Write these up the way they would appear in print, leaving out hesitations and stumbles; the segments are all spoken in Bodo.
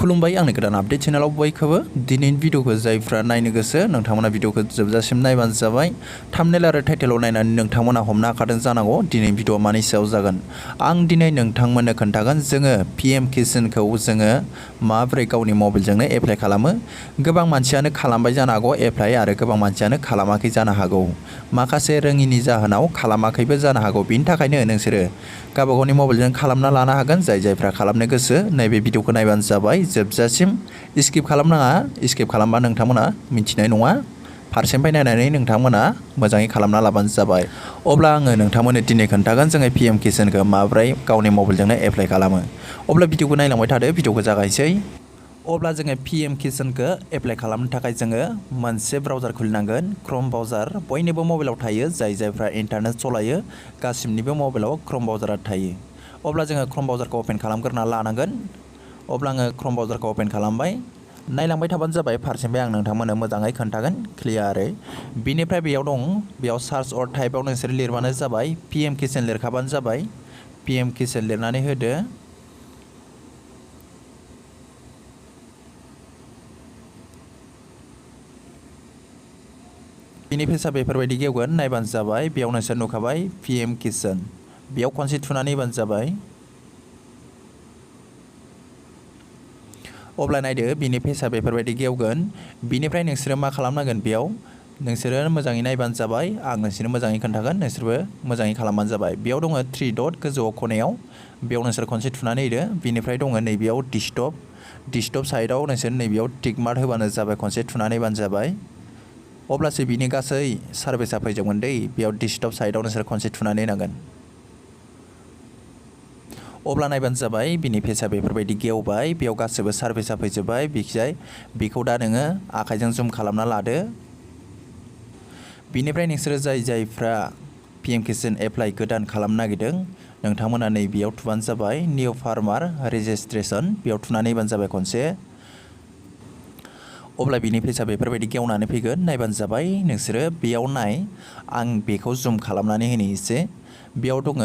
खुलुमबाय आंनि गोदान आपडेट चेनेलाव बयखौबो दिनैनि भिडिअखौ जायफ्रा नायनो गोसो नोंथांमोना भिडिअखौ जोबजासिम नायबानो जाबाय। थाम्बनेल आरो टाइटेलाव नायनानै नोंथांमोना हमनो हाखादों जानांगौ दिनैनि भिडिअआ मानि सायाव जागोन। आं दिनै नोंथांमोननो खोन्थागोन जोङो PM किचेनखौ जोङो माबोरै गावनि मबाइलजोंनो एप्लाइ खालामो। गोबां मानसियानो खालामबाय जानो हागौ एप्लाइ आरो गोबां मानसियानो खालामाखै जानो हागौ। माखासे रोङिनि जाहोनाव खालामाखैबो जानो हागौ। बिनि थाखायनो नोंसोरो गावबा गावनि मबाइलजों खालामना लानो हागोन। जायफ्रा खालामनो गोसो नैबे भिडिअखौ नायबानो जाबाय जोबजासिम। स्किप खालामनाङा, स्किप खालामबा नोंथांमोना मिथिनाय नङा। फारसेनिफ्राय नायनानै नोंथांमोना मोजाङै खालामना लाबानो जाबाय। अब्ला आङो नोंथांमोननो दिनै खोन्थागोन जोङो PM किचेनखौ माबोरै गावनि मबाइलजोंनो एप्लाइ खालामो। अब्ला भिडिअखौ नायलांबाय थादो, भिडिअखौ जागायसै। अब्ला जोङो PM किचेनखौ एप्लाइ खालामनो थाखाय जोङो मोनसे ब्राउजार खुलिनांगोन। क्रम ब्राउजार बयनिबो मबाइलाव थायो। जायफ्रा इन्टारनेट सालायो गासिनिबो मबाइलाव क्रम ब्राउजारा थायो। अब्ला जोङो क्रम ब्राउजारखौ अपेन खालामग्रोना लानांगोन। अब्ला आङो क्रम ब्राउजारखौ अपेन खालामबाय। नायलांबाय थाबानो जाबाय। फारसेनिफ्राय आं नोंथांमोननो मोजाङै खोन्थागोन क्लियारै। बिनिफ्राय बेयाव सार्च अर टाइपआव नोंसोर लिरबानो जाबाय। PM किचेन लिरखाबानो जाबाय। PM किचेन लिरनानै होदो। बिनि फेसा बेफोरबायदि गेवगोन, नायबानो जाबाय। बेयाव नोंसोर नुखाबाय PM किचेन। बेयाव खनसे थुनानै होबानो जाबाय। अब्ला नायदो बिनि फेसा बेफोरबायदि गेवगोन। बिनिफ्राय नोंसोरो मा खालामनांगोन, बेयाव नोंसोरो मोजाङै नायबानो जाबाय। आं नोंसोरनो मोजाङै खोन्थागोन, नोंसोरबो मोजाङै खालामबानो जाबाय। बेयाव दङ 3 डट गोजौआव खनायाव। बेयाव नोंसोर खनसे थुनानै होदो। बिनिफ्राय दङ नैबेयाव डिस्कटप साइडआव नोंसोर नैबेयाव टिक मार्क होबानो जाबाय। खनसे थुनानै होबानो जाबाय। अब्लासो बिनि गासै सार्भिसा फैजोबगोन दै। बेयाव डिस्कटप साइडआव नोंसोर खनसे थुनानै होनांगोन। अब्ला नायबानो जाबाय बिनि फेसा बेफोरबायदि गेवबाय। बेयाव गासिबो सार्भिसा फैजोब्बाय। बिखिजाय बेखौ दा नोङो आखाइजों जुम खालामना लादो। बिनिफ्राय नोंसोरो जायफ्रा PM किचेन एप्लाइ गोदान खालामनो नागिरदों नोंथांमोना नैबेयाव थुबानो जाबाय। निउ फार्मार रेजिस्ट्रेसन बेयाव थुनानै होबानो जाबाय खनसे। अब्ला बिनि फेसा बेफोरबायदि गेवनानै फैगोन, नायबानो जाबाय। नोंसोरो बेयाव नाय, आं बेखौ जुम खालामनानै होनो एसे। बेयाव दङ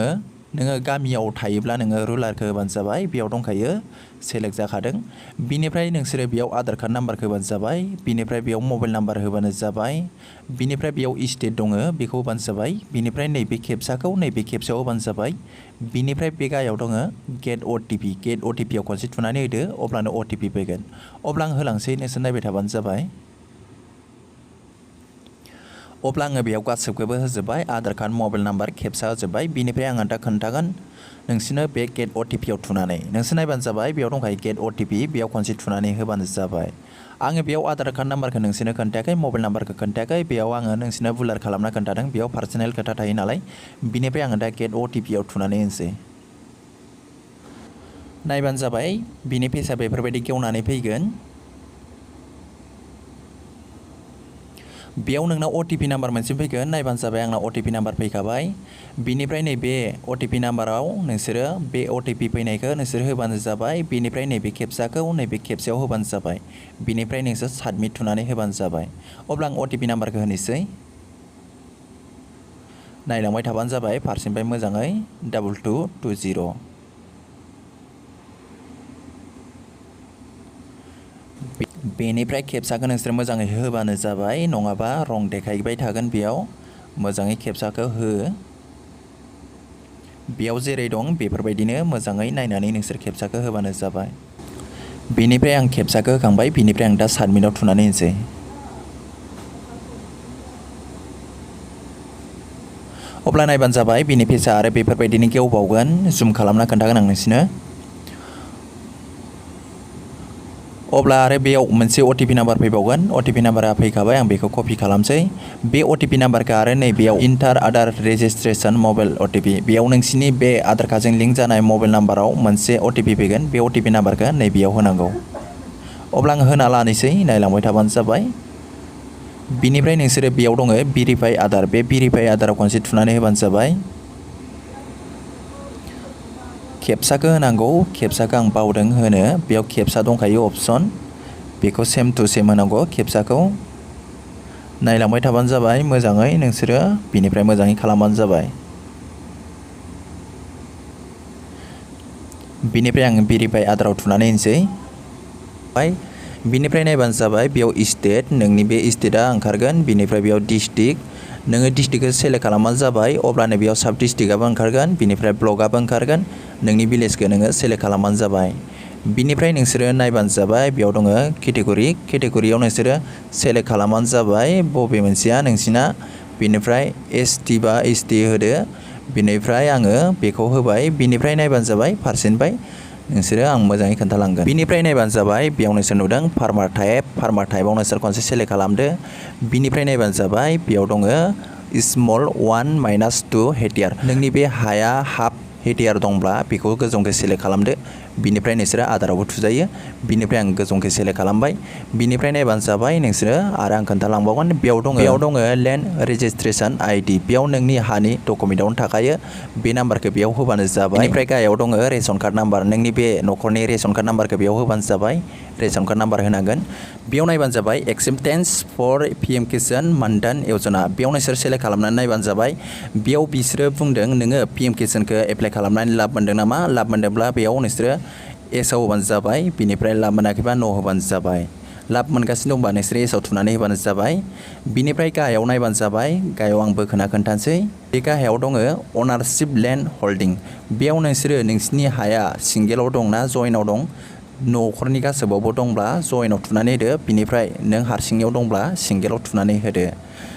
नोङो गामियाव थायोब्ला नोङो रुलारखौ होबानो जाबाय। बेयाव दंखायो, सेलेक्ट जाखादों। बिनिफ्राय नोंसोरो बेयाव आधार कार्ड नाम्बारखौ होबानो जाबाय। बिनिफ्राय बेयाव मबाइल नाम्बार होबानो जाबाय। बिनिफ्राय बेयाव स्टेट दङ बेखौ होबानो जाबाय। बिनिफ्राय नैबे खेबसाखौ नैबे खेबसेयाव होबानो जाबाय। बिनिफ्राय बे गाहायाव दङ गेट OTP आव खनसे थुनानै होदो। अब्लानो OTP फैगोन। अब्ला आं होलांसै, नोंसोर नायबाय थाबानो जाबाय। अब्ला आङो बेयाव गासिबखौबो होजोब्बाय। आधार कार्ड, मबाइल नाम्बार खेबसा होजोब्बाय। बिनिफ्राय आङो दा खोन्थागोन नोंसोरनो बे गेट OTP आव थुनानै। नोंसोर नायबानो जाबाय। बेयाव दंखायो गेट OTP, बेयाव खनसे थुनानै होबानो जाबाय। आङो बेयाव आधार कार्ड नाम्बारखौ नोंसोरनो खोन्थायाखै, मबाइल नाम्बारखौ खोन्थायाखै। बेयाव आङो नोंसोरनो बुलार खालामना खोन्थादों। बेयाव पार्सनेल खोथा थायो नालाय। बिनिफ्राय आङो दा गेट OTP आव थुनानै होनोसै। नायबानो जाबाय बिनि फेसा बेफोरबायदि गेवनानै फैगोन। बेयाव नोंना OTP नाम्बार मोनसे फैगोन, नायबानो जाबाय। आंना OTP नाम्बार फैखाबाय। बिनिफ्राय नैबे OTP नाम्बाराव नोंसोरो बे OTP फैनायखौ नोंसोर होबानो जाबाय। बिनिफ्राय नैबे खेबसाखौ नैबे खेबसेयाव होबानो जाबाय। बिनिफ्राय नोंसोर साबमिट थुनानै होबानो जाबाय। अब्ला आं OTP नाम्बारखौ होनोसै। नायलांबाय थाबानो जाबाय फारसेनिफ्राय मोजाङै। 2220। बेनिफ्राय खेबसाखौ नोंसोर मोजाङै होबानो जाबाय, नङाबा रं देखायबाय थागोन। बेयाव मोजाङै खेबसाखौ हो। बेयाव जेरै दं बेफोरबायदिनो मोजाङै नायनानै नोंसोर खेबसाखौ होबानो जाबाय। बेनिफ्राय आं खेबसाखौ होखांबाय। बिनिफ्राय आं दा साबमिटआव थुनानै होनोसै। अब्ला नायबानो जाबाय बिनि फेसा आरो बेफोरबायदिनो गेवबावगोन। जुम खालामना खोन्थागोन आं नोंसोरनो। अब्ला आरो बेयाव मोनसे OTP नाम्बार फैबावगोन। OTP नाम्बारा फैखाबाय, आं बेखौ कपि खालामसै। बे OTP नाम्बारखौ आरो नैबेयाव enter Aadhaar registration mobile OTP, बेयाव नोंसिनि बे आधार कार्डजों लिंक जानाय मबाइल नाम्बाराव मोनसे OTP फैगोन। बे OTP नाम्बारखौ नैबेयाव होनांगौ। अब्ला आं होना लानोसै, नायलांबाय थाबानो जाबाय। बिनिफ्राय नोंसोरो बेयाव दङ भेरिफाइ आधार। बे भेरिफाइ आधाराव खनसे थुनानै होबानो जाबाय। खेबसाखौ होनांगौ। खेबसाखौ आं बावदों होनो। बेयाव खेबसा दंखायो अपसन, बेखौ सेम टु सेम होनांगौ खेबसाखौ। नायलांबाय थाबानो जाबाय मोजाङै नोंसोरो। बिनिफ्राय मोजाङै खालामबानो जाबाय। बिनिफ्राय आं भेरिफाइ आधाराव थुनानै होनोसै। बिनिफ्राय नायबानो जाबाय बेयाव स्टेट नोंनि बे स्टेटआ ओंखारगोन। बिनिफ्राय बेयाव डिस्ट्रिक्ट नोङो डिस्ट्रिक्टखौ सेलेक्ट खालामबानो जाबाय अब्लानो बेयाव साब डिस्ट्रिक्टआबो ओंखारगोन। बिनिफ्राय ब्लकआबो ओंखारगोन। नोंनि भिलेजखौ नोङो सेलेक्ट खालामबानो जाबाय। बिनिफ्राय नोंसोरो नायबानो जाबाय बेयाव दङ केटेगरियाव नोंसोरो सेलेक्ट खालामबानो जाबाय बबे मोनसेया नोंसिना। बिनिफ्राय एसटि बा एसटि होदो। बिनिफ्राय आङो बेखौ होबाय। बिनिफ्राय नायबानो जाबाय पारसेन्टनिफ्राय नोंसोरो आं मोजाङै खोन्थालांगोन। बिनिफ्राय नायबानो जाबाय बेयाव नोंसोर नुदों फार्मार टाइपआव नोंसोर खनसे सेलेक्ट खालामदो। बिनिफ्राय नायबानो जाबाय बेयाव दङ स्मल 1-2 हेक्टेयार। नोंनि बे हाया हाफ हेक्टेयार दंब्ला बेखौ गोजौखौ सेलेक्ट खालामदो। बिनिफ्राय नोंसोरो आदारावबो थुजायो। बिनिफ्राय आं गोजौखौ सेलेक्ट खालामबाय। बिनिफ्राय नायबानो जाबाय नोंसोरो आरो आं खोन्थालांबावगोन बेयाव दङ लेन्ड रेजिस्ट्रेसन आइडि। बेयाव नोंनि हानि डकुमेन्टआवनो थाखायो। बे नाम्बारखौ बेयाव होबानो जाबाय। बिनिफ्राय गाहायाव दङ रेशन कार्ड नाम्बार। नोंनि बे न'खरनि रेशन कार्ड नाम्बारखौ बेयाव होबानो जाबाय। रेशन कार्ड नाम्बार होनांगोन। बेयाव नायबानो जाबाय एक्सेप्टेन्स फर पिएम किसान मानधन यजना। बेयाव नोंसोर सेलेक्ट खालामनानै नायबानो जाबाय। बेयाव बिसोरो बुंदों नोङो पिएम किसानखौ एप्लाइ खालामनानै लाब मोनदों नामा? लाब मोनदोंब्ला बेयाव नोंसोरो एसआव होबानो जाबाय। बिनिफ्राय लाब मोनाखैबा न' होबानो जाबाय। लाब मोनगासिनो दंबा नोंसोरो एसआव थुनानै होबानो जाबाय। बिनिफ्राय गाहायाव नायबानो जाबाय। गाहायाव आं बोखोना खोन्थानोसै। बे गाहायाव दङ अनारशिप लेन्ड हल्डिं। बेयाव नोंसोरो नोंसिनि हाया सिंगेलाव दंना जयेनाव दं? न'खरनि गासैबावबो दंब्ला जयेनाव थुनानै होदो। बिनिफ्राय नों हारसिंनियाव दंब्ला सिंगेलाव थुनानै होदो।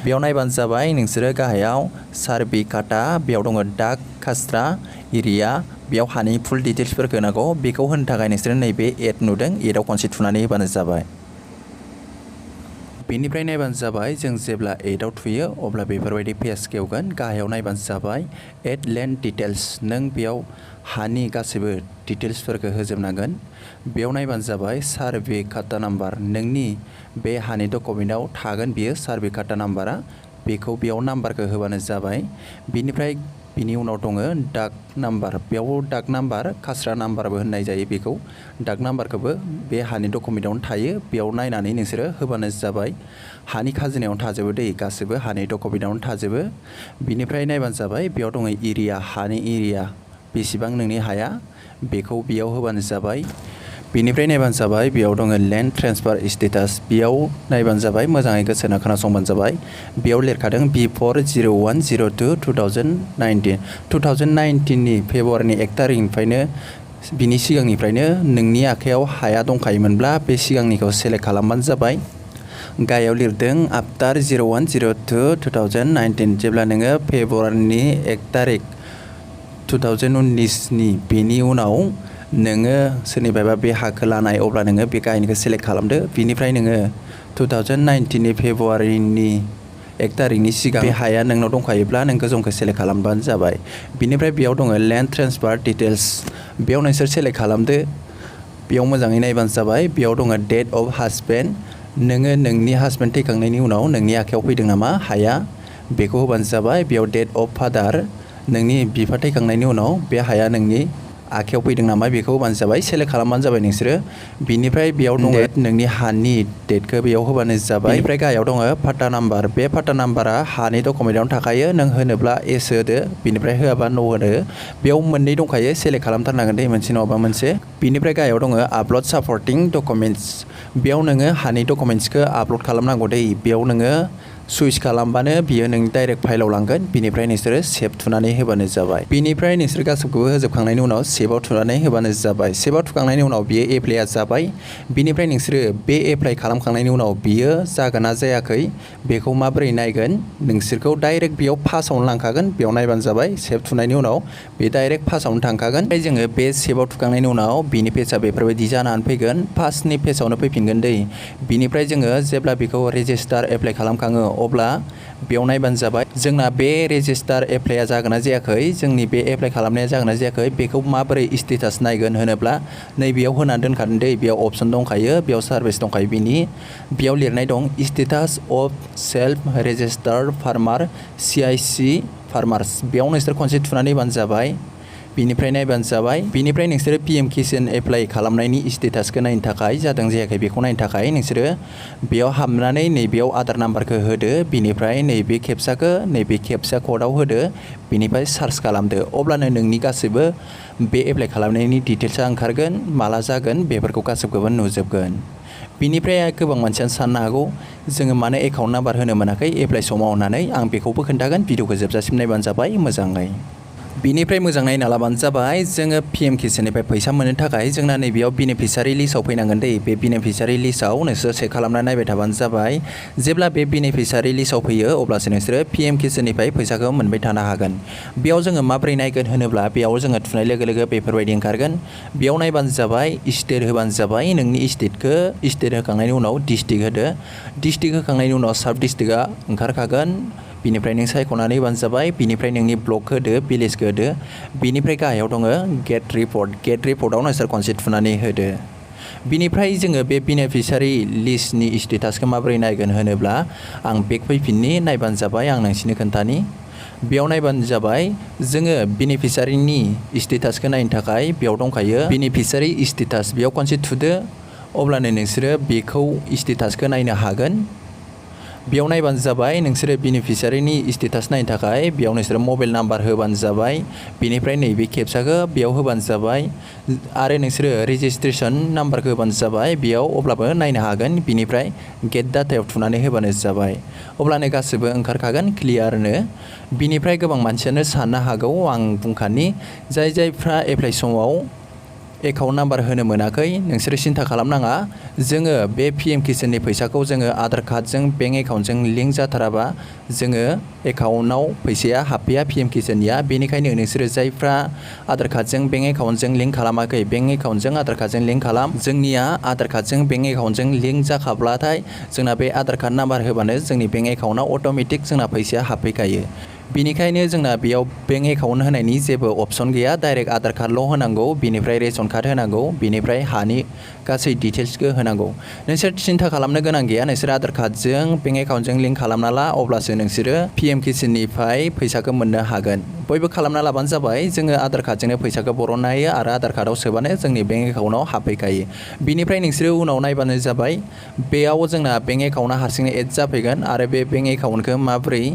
बेयाव नायबानो जाबाय नोंसोरो गाहायाव सार्भे काटा बेयाव दङ डाक कास्ट्रा एरिया। बेयाव हानि फुल डिटेल्सफोरखौ होनांगौ। बेखौ होनो थाखाय नोंसोरो नैबे एड नुदों एडआव खनसे थुनानै होबानो जाबाय। बेनिफ्राय नायबानो जाबाय जों जेब्ला एडआव थुयो अब्ला बेफोरबायदि पेज खेवगोन। गाहायाव नायबानो जाबाय एड लेन्ड डिटेल्स। नों बेयाव हानि गासैबो डिटेल्सफोरखौ होजोबनांगोन। बेयाव नायबानो जाबाय सार्भे काटा नाम्बार। नोंनि बे हानि डकुमेन्टआव थागोन बियो सार्भे काटा नाम्बारा। बेखौ बेयाव नाम्बारखौ होबानो जाबाय। बिनिफ्राय बिनि उनाव दङ डाक नाम्बार। बेयाव डाक नाम्बार कास्रा नाम्बारबो होननाय जायो बेखौ। डाक नाम्बारखौबो बे हानि डकुमेन्टआवनो थायो। बेयाव नायनानै नोंसोरो होबानो जाबाय। हानि खाजोनायावनो थाजोबो दै गासैबो हानि डकुमेन्टआवनो थाजोबो। बिनिफ्राय नायबानो जाबाय बेयाव दङ एरिया हानि एरिया बेसेबां नोंनि हाया बेखौ बेयाव होबानो जाबाय। बिनिफ्राय नायबानो जाबाय बेयाव दङ लेन्ड ट्रेन्सफार स्टेटास। बेयाव नायबानो जाबाय मोजाङै गोसो होना खोनासंबानो जाबाय। बेयाव लिरखादों B4/01/02/2019। 2019नि फेब्रुवारिनि 1 तारिखनिफ्रायनो बिनि सिगांनिफ्रायनो नोंनि आखायाव हाया दंखायोमोनब्ला बे सिगांनिखौ सेलेक्ट खालामबानो जाबाय। गाहायाव लिरदों आफ्टार 01/02/2019। जेब्ला नोङो फेब्रुवारिनि 1 तारिख 2019नि बेनि उनाव नोङो सोरनिफ्रायबा बे हाखौ लानाय अब्ला नोङो बे गाहायनिखौ सेलेक्ट खालामदो। बिनिफ्राय नोङो 2019नि फेब्रुवारिनि 1 तारिखनि सिगां बे हाया नोंनाव दंखायोब्ला नों गोजौखौ सेलेक्ट खालामबानो जाबाय। बिनिफ्राय बेयाव दङ लेन्ड ट्रेन्सफार डिटेल्स। बेयाव नोंसोर सेलेक्ट खालामदो। बेयाव मोजाङै नायबानो जाबाय। बेयाव दङ डेट अफ हासबेन्ड। नोङो नोंनि हासबेन्ड थैखांनायनि उनाव नोंनि आखायाव फैदों नामा हाया बेखौ होबानो जाबाय। बेयाव डेट अफ फादार नोंनि बिफा थैखांनायनि उनाव बे हाया नोंनि आखायाव फैदों नामा बेखौ होबानो जाबाय। सेलेक्ट खालामबानो जाबाय नोंसोरो। बिनिफ्राय बेयाव दङ डेट नोंनि हानि डेटखौ बेयाव होबानो जाबाय। बिनिफ्राय गाहायाव दङ फाट्टा नाम्बार। बे फाट्टा नाम्बारा हानि डकुमेन्टआवनो थाखायो। नों होनोब्ला एस होदो। बिनिफ्राय होआबा न' होदो। बेयाव मोननै दंखायो सेलेक्ट खालामथारनांगोन दे मोनसे नङाबा मोनसे। बिनिफ्राय गाहायाव दङ आपल'ड सापर्टिं डकुमेन्टस। बेयाव नोङो हानि डकुमेन्टसखौ आपल'ड खालामनांगौ दे। बेयाव नोङो सुइस खालामबानो बियो नोंनि डाइरेक्ट फाइलाव लांगोन। बिनिफ्राय नोंसोरो सेभ थुनानै होबानो जाबाय। बिनिफ्राय नोंसोर गासैखौबो होजोबखांनायनि उनाव सेभआव थुनानै होबानो जाबाय। सेभआव थुखांनायनि उनाव बियो एप्लाइआ जाबाय। बिनिफ्राय नोंसोरो बे एप्लाइ खालामखांनायनि उनाव बियो जागोन ना जायाखै बेखौ माबोरै नायगोन नोंसोरखौ डाइरेक्ट बेयाव फार्स्टआवनो लांखागोन। बेयाव नायबानो जाबाय। सेभ थुनायनि उनाव बे डाइरेक्ट फार्स्टआवनो थांखागोन। ओमफ्राय जोङो बे सेभआव थुखांनायनि उनाव बिनि पेजआ बेफोरबायदि जानानै फैगोन। फार्स्टनि पेजआवनो फैफिनगोन दै। बिनिफ्राय जोङो जेब्ला बेखौ रेजिस्टार एप्लाइ खालामखाङो अब्ला बेयाव नायबानो जाबाय जोंना बे रेजिस्टार एप्लाइआ जागोन ना जायाखै जोंनि बे एप्लाइ खालामनाया जागोन ना जायाखै बेखौ माबोरै स्टेटास नायगोन होनोब्ला नैबेयाव होनानै दोनखादों दै। बेयाव अपसन दंखायो। बेयाव सार्भिस दंखायो। बेयाव लिरनाय दं status of self registered farmer CIC farmers. बेयाव नोंसोर खनसे थुनानै होबानो जाबाय। बिनिफ्राय नायबानो जाबाय। बिनिफ्राय नोंसोरो पिएम किसान एप्लाइ खालामनायनि स्टेटासखौ नायनो थाखाय जादों जायाखै बेखौ नायनो थाखाय नोंसोरो बेयाव हाबनानै नैबेयाव आधार नाम्बारखौ होदो। बिनिफ्राय नैबे खेबसाखौ नैबे खेबसा क'डआव होदो। बिनिफ्राय सार्च खालामदो। अब्लानो नोंनि गासैबो बे एप्लाइ खालामनायनि डिटेल्सआ ओंखारगोन, माला जागोन बेफोरखौ गासैखौबो नुजोबगोन। बिनिफ्राय गोबां मानसियानो साननो हागौ जोङो मानो एकाउन्ट नाम्बार होनो मोनाखै एप्लाइ समाव होननानै। आं बेखौबो खोन्थागोन, भिडिअखौ जोबजासिम नायबानो जाबाय मोजाङै। बिनिफ्राय मोजां नायना लाबानो जाबाय। जोङो पिएम किसाननिफ्राय फैसा मोननो थाखाय जोंना नैबेयाव बेनिफिसारि लिस्टआव फैनांगोन दै। बे बेनिफिसारि लिस्टआव नोंसोरो चेक खालामनानै नायबाय थाबानो जाबाय। जेब्ला बे बेनिफिसारि लिस्टआव फैयो अब्लासो नोंसोरो पिएम किसाननिफ्राय फैसाखौ मोनबाय थानो हागोन। बेयाव जोङो माबोरै नायगोन होनोब्ला बेयाव जोङो थुनाय लोगो लोगो बेफोरबायदि ओंखारगोन। बेयाव नायबानो जाबाय, स्टेट होबानो जाबाय। नोंनि स्टेटखौ स्टेट होखांनायनि उनाव डिस्ट्रिक्ट होदो। डिस्ट्रिक्ट होखांनायनि उनाव साब डिस्ट्रिक्टआ ओंखारखागोन। बिनिफ्राय नों सायख'नानै होबानो जाबाय। बिनिफ्राय नोंनि ब्लक होदो, भिलेजखौ होदो। बिनिफ्राय गाहायाव दङ गेट रिपर्ट। गेट रिपर्टआव नोंसोर खनसे थुनानै होदो। बिनिफ्राय जोङो बे बेनिफिसारि लिस्टनि स्टेटासखौ माबोरै नायगोन होनोब्ला आं बेक फैफिननि, नायबानो जाबाय। आं नोंसिनो खोन्थानि। बेयाव नायबानो जाबाय। जोङो बेनिफिसारिनि स्टेटासखौ नायनो थाखाय बेयाव दंखायो बेनिफिसारि स्टेटास। बेयाव खनसे थुदो। अब्लानो नोंसोरो बेखौ स्टेटासखौ नायनो हागोन। बेयाव नायबानो जाबाय। नोंसोरो बेनिफिसारिनि स्टेटास नायनो थाखाय बेयाव नोंसोरो मबाइल नाम्बार होबानो जाबाय। बेनिफ्राय नैबे खेबसाखौ बेयाव होबानो जाबाय आरो नोंसोरो रेजिस्ट्रेसन नाम्बारखौ होबानो जाबाय बेयाव, अब्लाबो नायनो हागोन। बिनिफ्राय गेट डाटायाव थुनानै होबानो जाबाय। अब्लानो गासैबो ओंखारखागोन क्लियारनो। बिनिफ्राय गोबां मानसियानो साननो हागौ, आं बुंखानि, जायफ्रा एप्लाइ समाव एकाउन्ट नाम्बार होनो मोनाखै नोंसोरो सिन्था खालामनाङा। जोङो बे पिएम किसाननि फैसाखौ जोङो आधार कार्डजों बेंक एकाउन्टजों लिंक जाथाराबा जोङो एकाउन्टआव फैसाया हाबफैया पिएम किसाननिया। बेनिखायनो नोंसोरो जायफ्रा आधार कार्डजों बेंक एकाउन्टजों लिंक खालामाखै, बेंक एकाउन्टजों आधार कार्डजों लिंक खालाम। जोंनिया आधार कार्डजों बेंक एकाउन्टजों लिंक जाखाब्लाथाय जोंना बे आधार कार्ड नाम्बार होबानो जोंनि बेंक एकाउन्टआव अट'मेटिक जोंना फैसाया हाबफैखायो। बिनिखायनो जोंना बेयाव बेंक एकाउन्ट होनायनि जेबो अपसन गैया। डाइरेक्ट आधार कार्डल' होनांगौ। बिनिफ्राय रेशन कार्ड होनांगौ। बिनिफ्राय हानि गासै डिटेल्सखौ होनांगौ। नोंसोर सिन्था खालामनो गोनां गैया। नोंसोर आधार कार्डजों बेंक एकाउन्टजों लिंक खालामना ला, अब्लासो नोंसोरो पिएम किसाननिफ्राय फैसाखौ मोननो हागोन। बयबो खालामना लाबानो जाबाय। जोङो आधार कार्डजोंनो फैसाखौ बरननो हायो आरो आधार कार्डआव सोबानो जोंनि बेंक एकाउन्टआव हाबफैखायो। बिनिफ्राय नोंसोरो उनाव नायबानो जाबाय। बेयाव जोंना बेंक एकाउन्टआ हारसिंनो एड जाफैगोन आरो बे बेंक एकाउन्टखौ माबोरै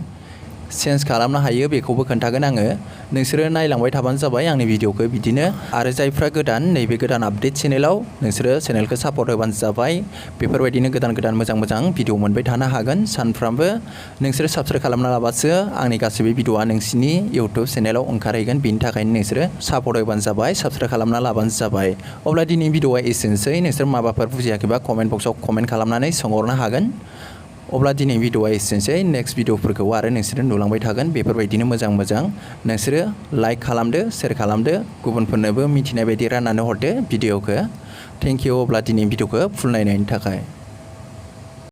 चेन्ज खालामनो हायो बेखौबो खोन्थागोन आङो। नोंसोरो नायलांबाय थाबानो जाबाय आंनि भिडिअखौ बिदिनो। आरो जायफ्रा गोदान, नैबे गोदान आपडेट चेनेलाव नोंसोरो चेनेलखौ सापर्ट होबानो जाबाय। बेफोरबायदिनो गोदान गोदान मोजां भिडिअ मोनबाय थानो हागोन सानफ्रामबो। नोंसोरो साबस्क्राइब खालामना लाबासो आंनि गासैबो भिडिअआ नोंसिनि इउटुब चेनेलाव ओंखारहैगोन। बिनि थाखायनो नोंसोरो सापर्ट होबानो जाबाय, साबस्क्राइब खालामना लाबानो जाबाय। अब्ला दिनैनि भिडिअआ एसेनोसै। नोंसोर माबाफोर बुजियाखैबा कमेन्ट बक्सआव कमेन्ट खालामनानै सोंहरनो हागोन। अब्ला दिनै भिडिअआ एसेनोसै। नेक्स्ट भिडिअफोरखौ आरो नोंसोरो नुलांबाय थागोन बेफोरबायदिनो मोजां नोंसोरो लाइक खालामदो, शेयार खालामदो, गुबुनफोरनोबो मिथिनाय बायदि राननानै हरदो भिडिअखौ। थेंक इउ अब्ला दिनैनि भिडिअखौ फुल नायनायनि थाखाय।